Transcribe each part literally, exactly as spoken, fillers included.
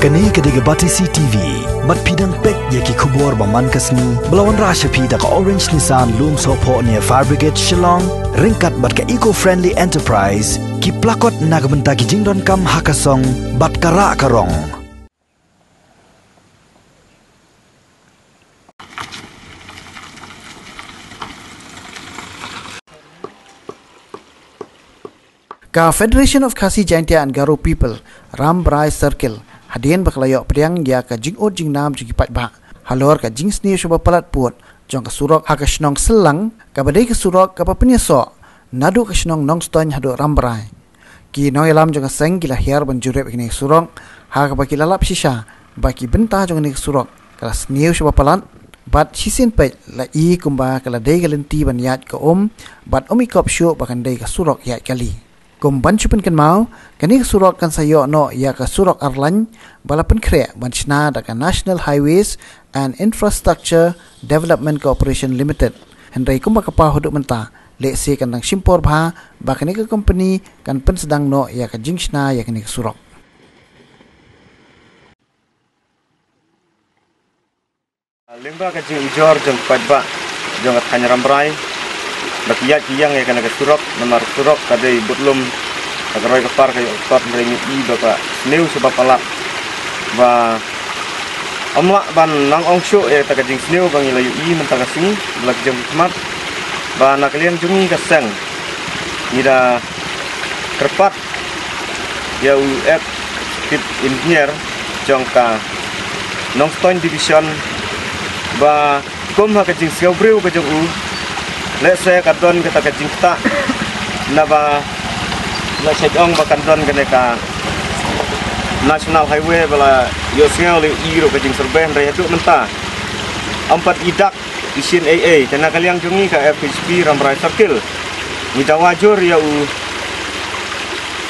Kane ka dei ka Batesi T V. Bad phi dang peit ïa ki khubor ba man ka sngi ba la wanrah sha phi da ka Orange Nissan Lumsohphoh near Fire Brigade Shillong, ryngkat bad ka Eco Friendly Enterprise, ki plakot na ka bynta ki jingdonkam ha ka song bad ka rah ka rong. Ka Federation of Khasi Jaintia and Garo People, Rambrai Circle, hadien ba ka la ïoh pdiang ïa ka jingud jingnam jong ki paidbah halor ka jingsniew shaba palat pud jong ka surok ha ka shnong Sellang, kaba dei ka surok kaba pynïasoh naduh ka shnong Nongstoiñ haduh Rambrai. Ki nongïalam jong ka seng ki la hiar ban jurip ïa kane ka surok, ha kaba ki la lap shisha ba ki bynta jong kane ka surok ka la sniew shaba palat, bad shisien peit la i kumba ka la dei ka lynti ban ïaid ka um, bad um i kop shuh ba kan dei ka surok ïaid kali. Kum ban shu pynkynmaw, kane ka surok kan sa ïoh noh ïa ka surok ar lane ba la pynkhreh ban shna da ka National Highways and Infrastructure Development Corporation Limited. Hynrei kumba ka paw haduh mynta, lehse kan dang shim por bha ba kane ka kompani kan pynsdang noh ïa ka jingshna ïa kane ka surok. Lyngba ka jingujor jong ki paidbah jong ka thaiñ Rambrai, ba ki ïaid ki ïeng ïa kane ka surok, namar surok ka dei budlum, ka roi ka par ka ïoh kot, hynrei ngi i ba ka sniew shaba palat. Ba ym lah ban nang ong shuh ïa kata ka jingsniew ba ngi la ïohi mynta ka sngi, ba la ki jong ki khmat, ba na ka liang jong ngi ka seng ngi da kyrpad ïa u Executive Engineer jong ka Nongstoiñ Division, ba kum ha ka jingsngewbriew ka jong u, lehse ka don kata ka jingktah, naba la shait ong ba kan don kane ka National Highway ba la ïohsngew leh i ruh ka jingsurvey, hynrei haduh mynta ym pat i dak i shin ei ei. Te na ka liang jong ngi ka F H P Rambrai Circle, ngi dawa jur ïa u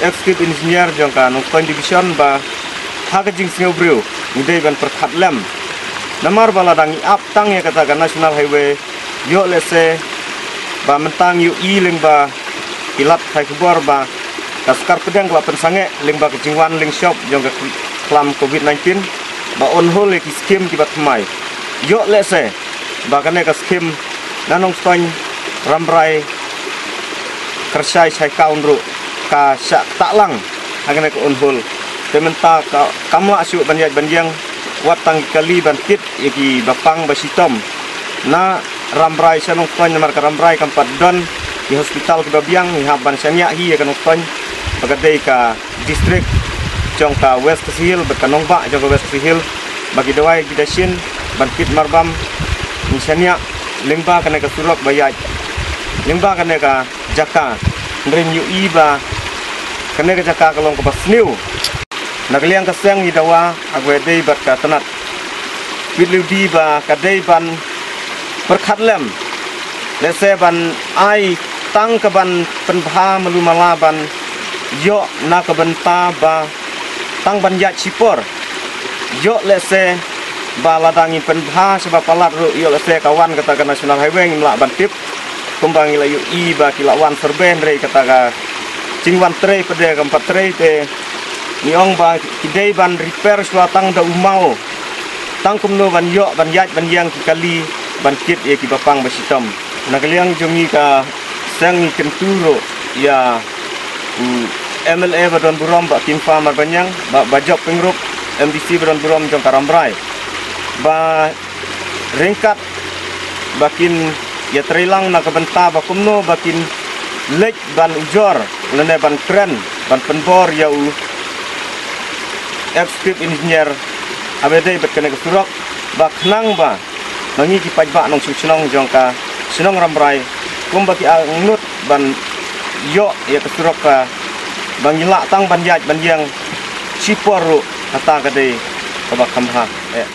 Executive Engineer jong ka Nongstoiñ Division ba ha ka jingsngewbriew ngi dei ban pyrkhat lem. Namar ba lada ngi ap tang ïa kata ka National Highway, ïoh lehse ba mynta ngi ïohi lyngba ki lad pathai khubor ba ka sorkar pdeng ka la pynsangeh lyngba ka jingwan lyngshop jong ka khlam covid nineteen, ba on hold ïa ki skim kiba thymmai. Ïoh lehse ba kane ka skim na Nongstoiñ, Rambrai, Kyrshai, Shaikhawun ruh ka shah ktah lang ha kane ka on hold. Te mynta ka, kam lah shuh ban ïaid ban ïeng, wat tang ki kali ban kit ïa kiba pang ba shitom na Rambrai sha Nongstoiñ, namar ka Rambrai kam pat don ki hospital kiba biang. Ngi hap ban shaniah hi ïa ka Nongstoiñ ba ka dei ka district jong ka West Khasi Hills bad ka nongbah jong ka West Khasi Hills, ba ki dawai ki dashin ban kit marbam. Ngi shaniah lyngba kane ka surok ba ïaid, lyngba kane ka jaka, hynrei ngi ïohi ba kane ka jaka ka long kaba sniew. Na ka liang ka seng ngi dawa ha kaba dei bad ka tnat P W D ba ka dei ban pyrkhat lem, lehse ban ai tang ka ban pynbha malu mala ban ïoh na ka bynta ba tang ban ïaid shipor. Ïoh lehse ba lada ngin pynbha shaba palat ruh, ïoh lehse ka wan kata ka National Highway ngim lah ban tip. Kumba ngi la ïohi ba ki la wan survey, hynrei kata ka jingwan trei pat de kam pat trei. Te ngi ong ba ki dei ban repair shuwa tang da u maw, tang kumno ban ïoh ban ïaid ban ïeng ki kali ban kit ïa kiba pang ba shitom. Na ka liang jong ngi ka seng ngi kyntu ruh ïa u M L A ba don burom, Bah Timfa Marbaniang, Bah Bajop Pyngrope, M D C ba don burom jong ka Rambrai, ba ryngkat ba kin ïatreilang na ka bynta ba kumno ba kin leit ban ujor lane ban kren ban pynbor ïa u Executive Engineer ha kaba dei bad kane ka surok, ba khnang ba ma ngi ki paidbah nongshong shnong jong ka shnong Rambrai, kumba ki angnud ban ïoh ïa ka surok, ka ba ngi lah tang ban ïaid ban ïeng shipor ruh, kata ka dei kaba kham bha. Eh.